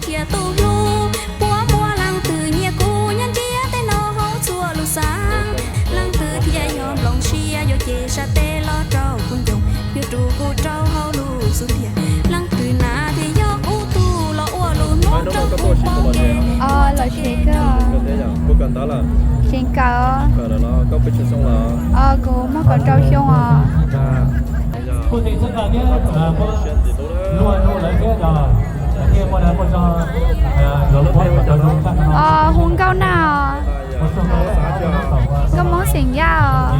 Thiab tus hlub puas muaj leej twg nyiam kuv nyob ntiaj teb no hauv txhua lub xeev. Leej twg thiaj yog nplooj siab yuav cev sab tes los rau kuv ncoog, yuav rub kuv rau hauv lub xub ntiag. Leej twg na thiaj yog kuv tus los ua lub hnub rau kuv pom kev. Los tsev kawg. Tseem kawm. Kuv muaj kaum rau xyoo os. Hu Nkauj Nag os. Nkauj Hmoob xeem Yaj os.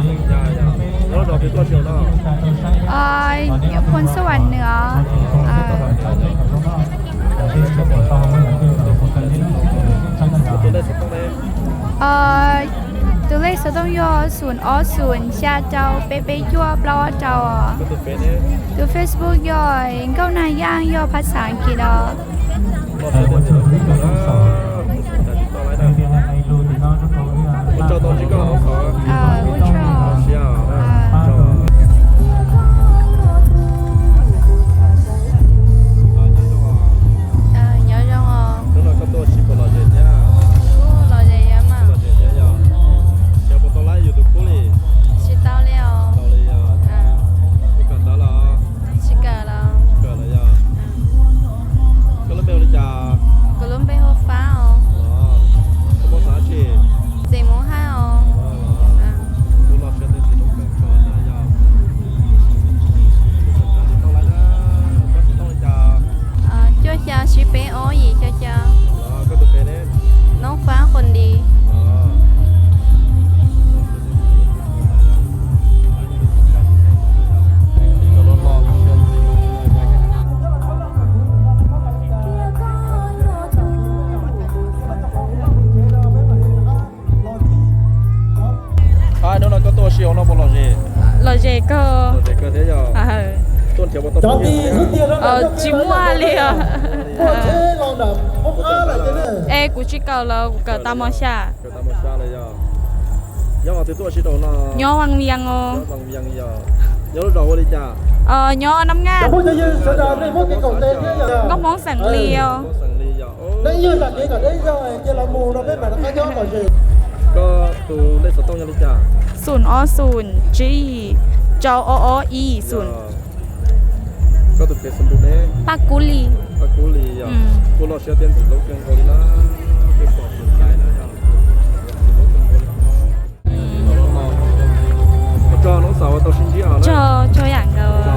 Phu Xub Vam Nws os. Tus lej xov tooj yog xoom ob xoom xya rau peb peb cuaj plaub ob rau os. Tus Facebook yog Nkauj Nag Yaj, yog phas xas As kiv os. Nyob zoo os. Lom zem thiab mas. Tsis tau li os. Tsis kawm los. Koj lub npe hu li cas? Kuv lub npe hu Fab os. Koj muaj xav tsi? Tseem Hmoob Haj os. Cuaj xya tsib peb ob yim xya xya. Noob Fab Quas Dis. Hnub no koj tuaj ua si hauv no puas lom zem? Lom zem kawg. Tsis muaj li os. Es kuv tsis kawm los kuv kawm tag mos xya. Nyob Vaj Vias os. Nyob Nab Ngas. Nkauj Hmoob xeem Lis os. Koj tus lej xov tooj yog li cas? Xoom ob xoom tsib yim rau ob ob ib xoom. Koj tus Facebook ne? Paj Kub Lis. Paj Kub Lis yog. Kuv los siab tias ntxim hlub kawg nkaus li na. Tso noob xav ua tau sib ntsib os. Tso, tso yam nkaus.